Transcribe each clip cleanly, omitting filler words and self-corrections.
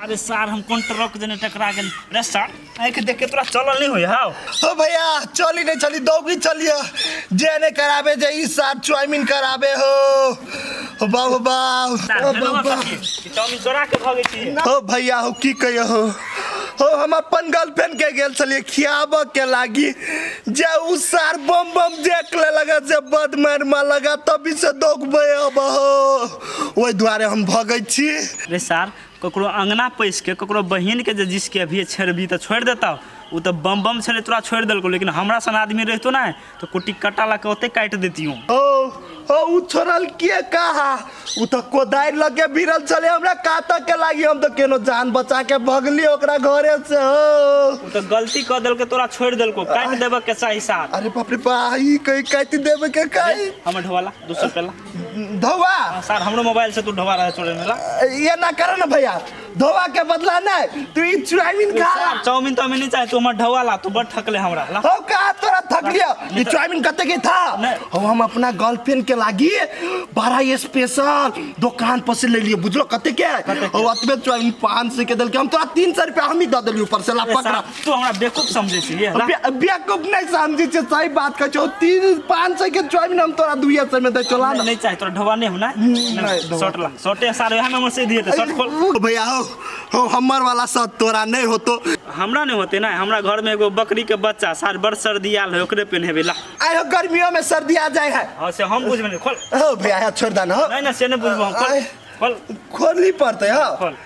अरे सार हम कोन ट्रक देने टकरा गेल रे सार आँखि देख के तोरा चलल नहीं होई हाउ हो भैया चली नहीं चली दौगी चलिए जे नहीं कराबे जे ई साथ चाउमीन कराबे हो हो बाबू बाबू सार हो भेलौ बाबा कथी कि चाउमीन चोरा के भगै छी हो भैया हो की कहियो हो हो हम अपन गर्लफ्रेंड के गेल छलिए खियाब के लागी जे उ सार बम बम देख ले लगा जे बद मार मा लगा तभी से दौगबे अब हो ओहि दुआरे हम भगै छी रे सार ककरो अंगना पैस के ककरो बहिन के जे जिसके अभी छेड़बी तऽ छोड़ि देतौ ओ तऽ बम बम छलै तोरा छोड़ि देलकौ लेकिन हमरा सन आदमी रहितो ने तऽ कुट्टी कट्टा लऽ के ओते काटि देतियौ ओ ओ उ छोड़ल के कहा उ तऽ कोदारि लगे भिड़ल छलै हमरा काटऽ के लागी हम तऽ केनो जान बचा के भगली ओकरा घरे से हो ओ तऽ गलती कऽ देलकै तोरा छोड़ि देलकौ काटि देबऽ के चाही सार अरे बाप रे बा ई कहीं काटि देबे के काई हमर ढोवाला 200 रुपया ला धोआ सर हमरो मोबाइल से तू ढोवा रहे छोड़े में ला ये ना कर ना भैया धोआ के बदला नहीं तू ई चाउमीन खा ला चाउमीन तो हमें नहीं चाहे तू हमर ढोवा ला तू बड़ थकले हमरा ला हो का तोरा थक लिया ई चाउमीन कते के था नहीं। हो हम अपना गर्लफ्रेंड के लागी बड़ा स्पेशल दुकान पर से ले लिए बुझलो कते के हो अतबे चाउमीन 500 के देलके हम तोरा 300 रुपया हम ही दऽ देलियो ऊपर से ला ए, पकड़ा सार, तू हमरा बेवकूफ समझे छी ये ला बेवकूफ नहीं समझे छे सही बात कहै छौ 3 500 के चाउमीन हम तोरा 200 में दै चला ना नहीं चाहे तोरा ढोवा नहीं हो ना नहीं, ढोवा। शर्ट ला शर्टे सार वएह में हमर से दिए शर्ट खोल भैया हो हो हमर वाला साथ तोरा नहीं होतो हमरा नहीं होते ना हमरा घर में एगो बकरी के बच्चा सार बड़ सर्दी आयल है ओकरे पहनेबे ला आइ हो गर्मियों में सर्दी आ जाए है हाँ से हम बुझबे नहीं खोल हो भैया यहाँ छोड़ दाना हो नहीं ना से नहीं बुझबो हम खोल आइ। खोल खोलनी पड़ते हो खोल।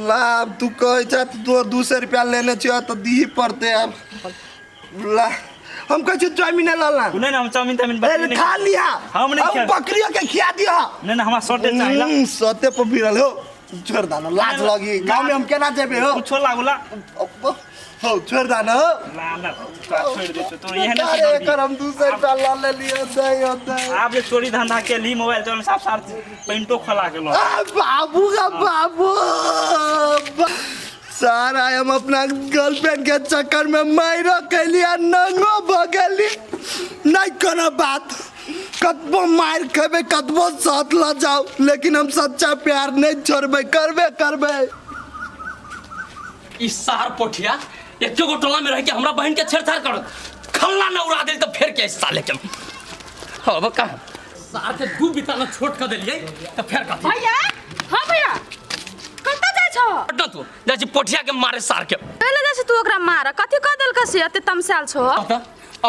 ला तू कहै छ तऽ तोर 200 रुपया लेने छियो तऽ दीही पड़ते अब ला हम कहै छियो चाउमीन ल ला नहीं ना हम चाउमीन ताउमीन ए, बकरी नहीं खा लिहा हम नहीं हम खाएब। बकरियों के खिया दिया नहीं ना हमरा शर्टे चाहिए ला सते पर भिड़ल हो छोड़ दाना लाज लगी गाँव में हम केना जेबे हो कुछो लागू ला हो छोड़ दाना हो ला ला तोरा छोड़ दे तो एहन अरे एकर हम 200 रुपया ल लेलियो दे हो दे आब जे चोरी धंधा के ली मोबाइल तो साफ साफ पेंटो खोला के लो आ, बाबू का बाबू सर I हम अपना गर्लफ्रेंड के चक्कर में मारो कैली आ नंगो भ गेली नहीं कोनो बात कतबो मार खेबे कतबो साथ ल जाओ लेकिन हम सच्चा प्यार नहीं छोड़बे करबे करबे ई सार पोठिया एके गो टोला में रह के हमरा बहन के छेड़छाड़ करत खल्ला न उड़ा देल तो फेर के इस साले के अब का सार के दू बिताना छोट कर देलिए तो फेर कथी भैया हाँ भैया कतऽ जाइ छह हट तू जाइ छी पोठिया के मारे सार के पहिले जाइ छी तू ओकरा मार कथी कह देलक से एते तमसायल छो त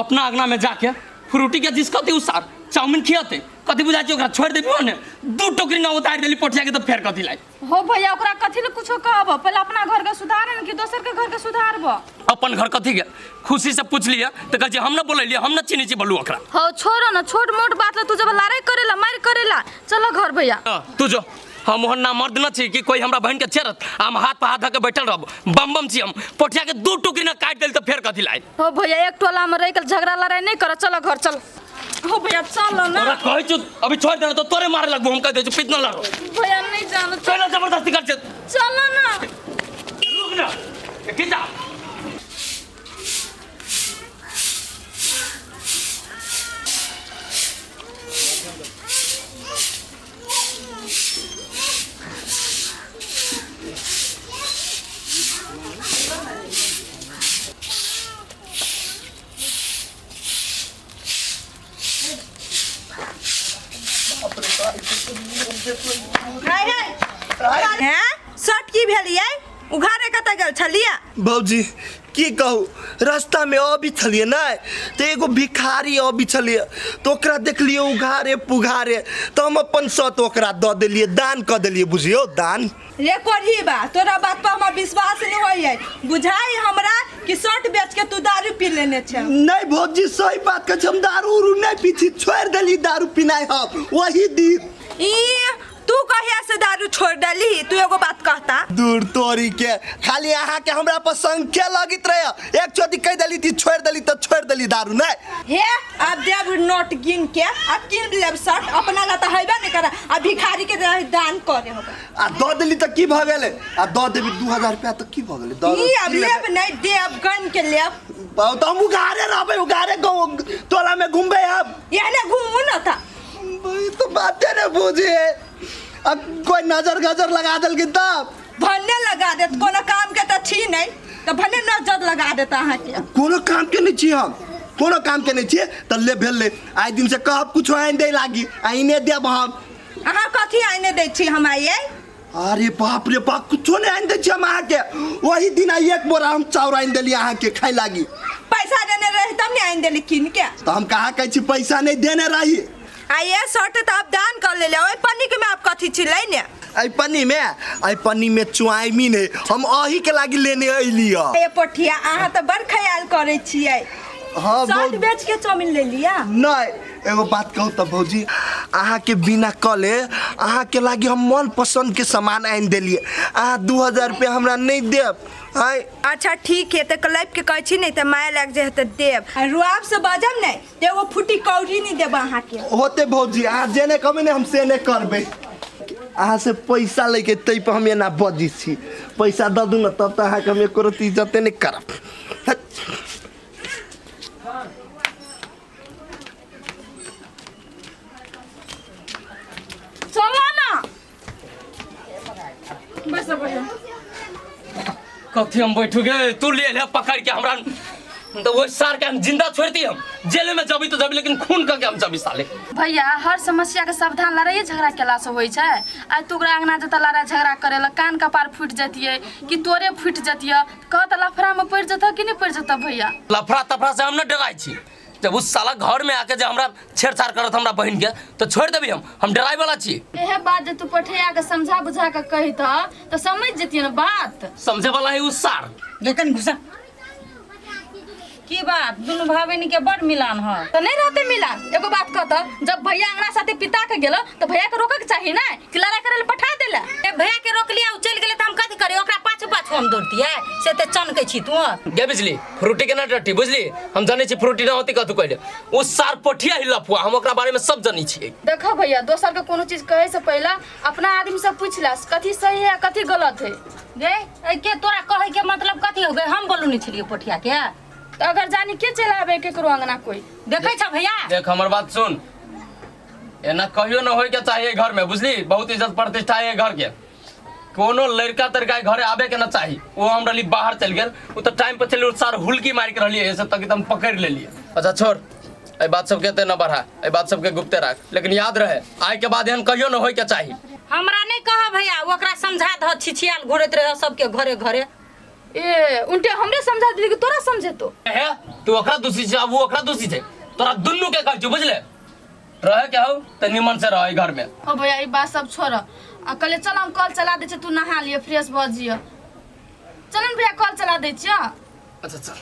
अपना अंगना में जाके फ्रूटी के जिस कथी उ सार चाउमीन खियाते कथी बुझाइ छै ओकरा छोड़ देबी ने दू टोकरी ना उतार देली पोठिया के तो फेर कथी लाई हो भैया ओकरा कथी ले कुछो कहब पहिले अपना घर के सुधार ने कि दोसर के घर के सुधारब अपन घर कथी के खुशी से पूछलिए तो कहै छै हम न बोललिए हम न चिन्है छी बलू ओकरा हो छोड़ो ना छोट मोट बात ला तू जब लड़ाई करेला मार करेला चलो घर भैया हाँ, तू जो हम ओहन ना मर्द न छी कि कोई हमरा बहन के छेड़त हम हाथ पर हाथ धऽ के बैठल रहब बम बम छी हम पोठिया के दू टुकड़ी न काटि देल तऽ फेर कथी लाइ हो भैया एक टोला में रह के झगड़ा लड़ाई नहीं कर चलो घर चल हो भैया चलो ना तोरा कहै छौ अभी छोड़ देना तो तोरे मारे लगबो हम कह दै छौ पितना लड़ो भैया नहीं जानो चलो जबरदस्ती कर छे चलो ना रुक ना के जा हैं शर्ट की भेलियै उघारे कतऽ गेल छलियै भौजी की कहू रास्ता में अभी छलियै नहि तऽ एगो भिखारी अभी छलियै तऽ ओकरा देखलियै उघारे पुघारे तऽ हम अपन सत ओकरा दऽ देलियै दान कऽ देलियै बुझियौ दान रे कोढ़ी बा तोरा बात पर हमरा विश्वास नहीं होइए बुझाई हमरा कि शर्ट बेच के तू दारू पी लेने छे नहीं भौजी सही बात कहै छी हम दारू उरू नहीं पी छी छोड़ि देली दारू पीनाइ हम वही दिन ई तू कहिया से दारू छोड़ देली तू एगो बात कहता दूर तोरी के खाली अहाँ के हमरा पर संख्या लगित रहे एक चोटी कह देली थी छोड़ देली तो छोड़ देली दारू नहीं हे अब देब नोट गिन के अब किन लेब शर्ट अपना ला तो हेबे नहीं करा आ भिखारी के दान करे होबे आ दऽ देली तऽ की भऽ गेलै आ दऽ देबी 2000 रुपया तऽ की भऽ गेलै दऽ ई अब लेब नहीं देब गन के लेब बाबू तऽ हम उघारे रहबै उघारे गाँव टोला में घूमबै हम एहने घूमू न था ई तऽ बाते ने बुझे अब कोई नजर गजर लगा देलखिन तब भन्ने लगा देत कोनो काम के तऽ छी नहि तऽ भन्ने नजर लगा देत अहाँके। कोनो काम के नहीं छियै हम, कोनो काम के नहीं छियै। तऽ ले भेल ले, आइ दिन से कहब कुछो आनि दै लागी, आइने देब हम। अहाँ कथी आनि दै छी हम आइए? अरे बाप रे बाप, कुछो नहीं आनि दै छियै हम अहाँके। वही दिन आइ एक बोरा हम चाउर आनि देलियै अहाँके खाय लागी। पैसा देने रही तब ने आनि देली कीन के। तऽ हम कहाँ कहै छी पैसा नहीं देने रही। आइए शर्ट तऽ आप दान कर लेले, ओहि पन्नी के में आप कथी छिलै ने? एहि पन्नी में, एहि पन्नी में चुआइमीन है, हम अही के लागी लेने अइली ह। ए पोठिया, अहाँ तऽ बड़ ख्याल करै छियै। हाँ, शर्ट बेच के चाउमीन ले लिया? नहीं, एगो बात कहू तऽ भौजी, अहाँके बिना कले अहाँके लागी हम मन पसंद के सामान आनि देलियै, अहाँ 2000 रुपया हमरा नहीं देब? आँय? अच्छा ठीक है, तऽ क्लैप के कहै छी नहि तऽ माय लागि जाइ तऽ देब। आ रुआब से बाजब नहि तऽ एगो फुटी कौड़ी नहि देब अहाँके। होते भौजी, अहाँ जे नहि कहबै ने हम से नहि करबै। अहाँ से पैसा लैके तै पर हम एना बजै छी, पैसा दऽ दू ने तब तऽ अहाँके हम एको रत्ती इज्जते नहि करब। हट। चलो ना बस भैया। कथी हम बैठू गे? तू ले ले पकड़ के हमरा तो वही सार के हम जिंदा छोड़ती, हम जेल में जबी तो जबी, लेकिन खून करके हम जबी साले। भैया, हर समस्या के समाधान लड़ाइए झगड़ा केला से होइ छै। आइ तू ओकरा अंगना जतऽ लड़ाई झगड़ा करे ला कान कपार फूटि जतियै कि तोरे फूटि जतियै, कह तऽ लफड़ा में पड़ि जेतऽ कि नहि पड़ि जेतऽ भैया? लफड़ा तफड़ा से हम न डराइ छी। जब उस साला घर में आके जे हमरा छेड़छाड़ करत हमरा बहिन के तो छोड़ देबी हम हम डराइ वाला छी। एहे बात जे तू पठिया के समझा बुझा के कहितऽ तऽ समझ जतियै ने बात। समझे वाला है उस सार। लेकिन घुसा की बात, दुनू भाई बहिन के बड़ मिलान है। तऽ नहीं रहते मिलान। एगो बात कहत, जब भैया अंगना साथे पिता के गेल तऽ भैया के रोके के चाही ना कि लड़ाई करे ले पठा देला? ए भैया के रोक लिया, उ चलि गेलै तऽ हम कथी करी? ओकरा पाछू पाछू हम दौड़तियै? से तऽ चनकै छी तू। गे बिजली, फ्रूटी के ना डटी बुझली, हम जानै छी फ्रूटी ना होती कथू कहले उ सार पोठिया ही लफुआ, हम ओकरा बारे में सब जानै छियै। देखो भैया, दोसर के कोनो चीज कहे से पहले अपना आदमी से पूछ ला कथी सही है कथी गलत है। गे ए के तोरा कहै के मतलब कथी हो गए? हम बोलू नहीं छलियै पोठिया के। तो अगर जानी के चलावे केकरो अंगना कोई देखै छ भैया? देख हमर बात सुन, एना कहियो न होय के चाहिए घर में बुझली, बहुत इज्जत प्रतिष्ठा है घर के, कोनो लड़का तड़का घरे आबे के न चाही। वो हम रहली बाहर चल गेल, वो तो टाइम पर चल सार हुलकी मार के रहली ऐसे तक हम पकड़ लेलिए। अच्छा छोड़ एहि बात सबके एते न बढ़ा, एहि बात सबके गुप्ते राख, लेकिन याद रहे आइ के बाद एहन कहियो न होय के चाही। हमरा नहीं कह भैया, ओकरा समझा दह, छिछियाल घुरैत रहे सबके घरे घरे। ए उनटे हमरे समझा देली कि तोरा समझे तो हे तू ओकरा दोषी छै, वो ओकरा दोषी छै, तोरा दुनू के कहै छौ बुझले, रहे के हौ त निमन से रह घर में। हो भैया ई बात सब छोड़, आ कहले चल हम कल चला दै छियै, तू नहा लिअ फ्रेश भऽ जिय। चल ने भैया कल चला दै छियै। अच्छा चल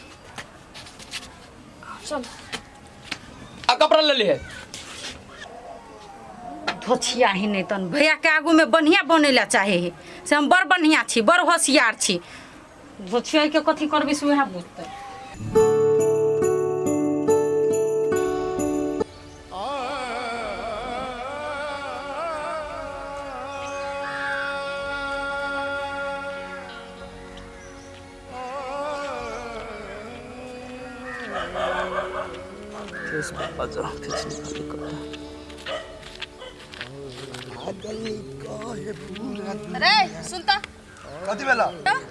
चल आ कपड़ा ले लिए। धोछिया ही नहीं तन भैया के आगू में बढ़िया बने ला चाहे है, से हम बड़ बढ़िया छी बड़ होशियार छी। धोछिया के कथी करबी से वएह बुझतै। रे सुनता कथी भेला?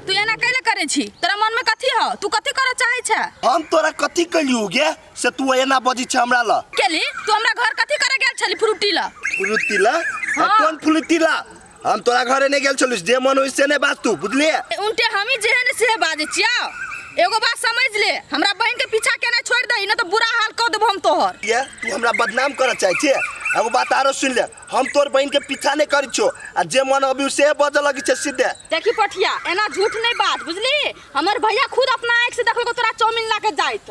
तू एना कैले करे छी? तोरा मन में कथी हो? तू कथी करे चाहे छे? हम तोरा कथी कहलियौ गे से तू एना बजै छ हमरा ल? केली तू हमरा घर कथी करे गेल छली? फ्रूटी ल। फ्रूटी ल? कौन फ्रूटी ल? हम तोरा घरे नहीं गेल छलु, जे मन होई से नहीं बाज तू बुझलिए। उनटे हमी जे है ने से बाजै छियौ। एगो बात समझ ले, हमरा बहन के पीछा केना छोड़ दही न तो बुरा हाल कर देबो हम तोहर। ये तू हमरा बदनाम करऽ चाहै छियै? एगो बात आरो सुन ले, हम तोर बहन के पीछा नहीं करै छियौ, आ जे मन अभी से बजऽ लगै छै सीधे। देखी पठिया, एना झूठ नहीं बाज बुझली, हमर भैया खुद अपना आँख से देखलको तोरा चाउमीन ला के जाइत।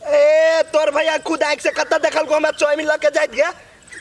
ए तोर भैया खुद आँख से कतऽ देखलको हमरा चाउमीन लऽ के जाइत गे?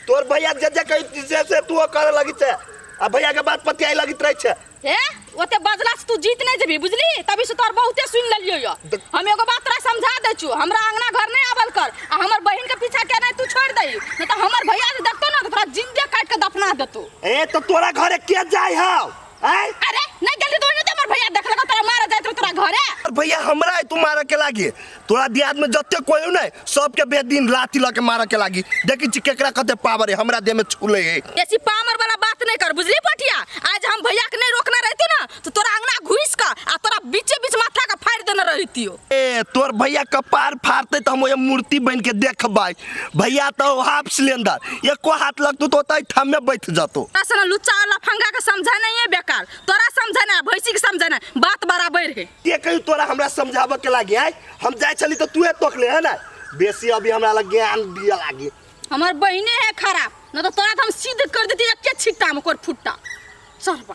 तोर भैया जे जे कहै से से तू करे लगी छै, आ भैया के बात पतियाई लगैत रहै छै। हे ओते बजला से तू जीत नहीं जेबी बुझली, तभी से तोर बहुते सुन लेलियो यो। हम एगो बात तोरा समझा दै छु, हमरा अंगना घर नहीं आवल कर, आ हमर बहिन के पीछा के नहीं तू छोड़ दही, नहीं तो हमर भैया जे देखतो ना तो तोरा जिंदे काट के दफना देतो। ए तो तोरा घरे के जाय हौ? आय अरे नहीं गेली तो ओने तो हमर भैया देखलको तोरा मारे जाइत रहो, तोरा तोरा घरे। और भैया हमरा है तू मारे के लागी, तोरा दियाद में जते कोई हो नहीं सबके बे दिन लाठी लके मारे के लागी। देखी छी केकरा कते पावर है, हमरा देह में छूले है। ऐसी पामर वाला बात नहीं कर बुझली पटिया। आज हम भैया के नहीं रोकना रहती ना तो तोरा अंगना घुस का आ तोरा बीचे बीच माथा का फाड़ देना रहतियो। ए तोर भैया कपार फाड़ते तो हम ओए मूर्ति बन के देखबै। भैया तो हाफ सिलेंडर एको हाथ लगतौ तो ओतै थमे बैठ जतो। तोरा से ना लुच्चा लफंगा के समझा नहीं है बेकार, तोरा समझाना है भैंसी के समझाना है, बात बराबर है। के कहियो तोरा हमरा समझाबऽ के लागी आय, हम जाय छली तो तूहे तोकले है ना, बेसी अभी हमरा लग ज्ञान दिया लागी। हमर बहिने है खराब न तो तोरा तो हम सिद्ध कर देती एके छिट्टा में कोर फुट्टा। चल बा।